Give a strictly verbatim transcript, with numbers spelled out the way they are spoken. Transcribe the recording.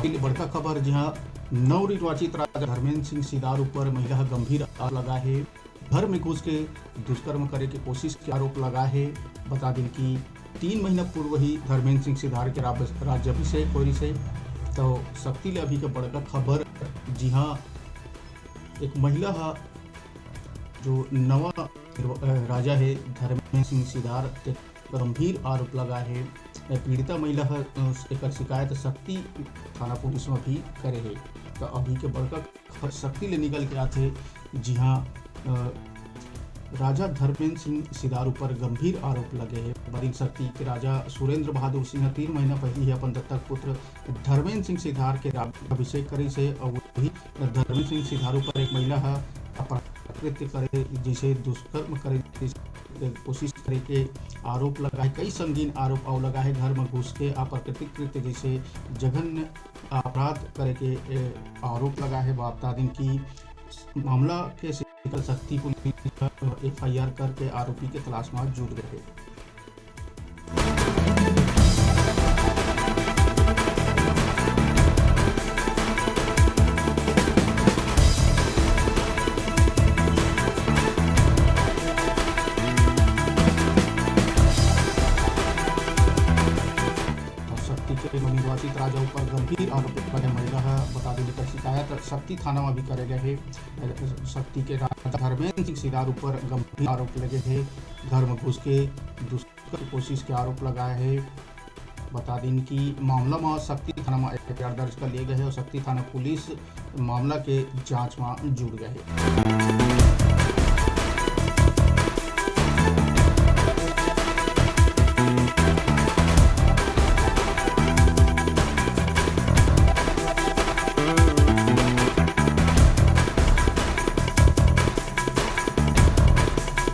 ले बड़का खबर, जिहां नवनिर्वाचित राजा धर्मेंद्र सिंह सिदार ऊपर महिला ह गंभीर आरोप लगा हे। घर में घुस के दुष्कर्म करे के कोशिश के आरोप लगा हे। बता दिन कि तीन महीना पूर्व ही धर्मेंद्र सिंह सिदार के राब-, राज्याभिषेक होय रिहिस हे। तो सक्ती ले अभी के बड़का खबर, जिहां एक महिला ह, जो नवा निर्व-, अ, राजा हे धर्मेंद्र सिंह सिदार, ते गंभीर आरोप लगा हे। पीड़िता महिला ह, अ, एकर शिकायत सक्ती थाना पुलिस म भी करे हे। त अभी के बड़का खबर सक्ती ले निकल के आथे, जिहां, अ, राजा धर्मेंद्र सिंह सिदार ऊपर गंभीर आरोप लगे हे। बता दिन सक्ती के राजा सुरेंद्र बहादुर सिंह ह तीन महीना पहिली ही अपन दत्तक पुत्र धर्मेंद्र सिंह सिदार के राज्याभिषेक करिस हे अउ वही धर्मेंद्र सिंह सिदार ऊपर एक महिला ह अप्राकृत कृत्य करे, जैसे दुष्कर्म करे के कोशिश करे के आरोप लगा हे। कई संगीन आरोप अउ लगा हे, घर में घुस के अप्राकृतिक कृत्य जैसे जघन्य अपराध करे के, ए, आरोप लगा हे। बता दिन कि मामला के शिकायत सक्ती पुलिस ह एफ आई आर करके आरोपी के तलाश में जुट गए हे। सक्ती के नवनिर्वाचित राजा ऊपर गंभीर आरोप लगे हे। महिला ह बता दिन एकर शिकायत सक्ती थाना में भी करे गए हे। सक्ती के राजा धर्मेंद्र सिंह सिदार ऊपर गंभीर आरोप लगे हे, घर में घुस के दुष्कर्म की कोशिश के आरोप लगाए हे। बता दिन कि मामला में सक्ती थाना में एफ आई आर दर्ज कर लिए गए हे अउ सक्ती थाना पुलिस मामला के जांच में जुट गए हे।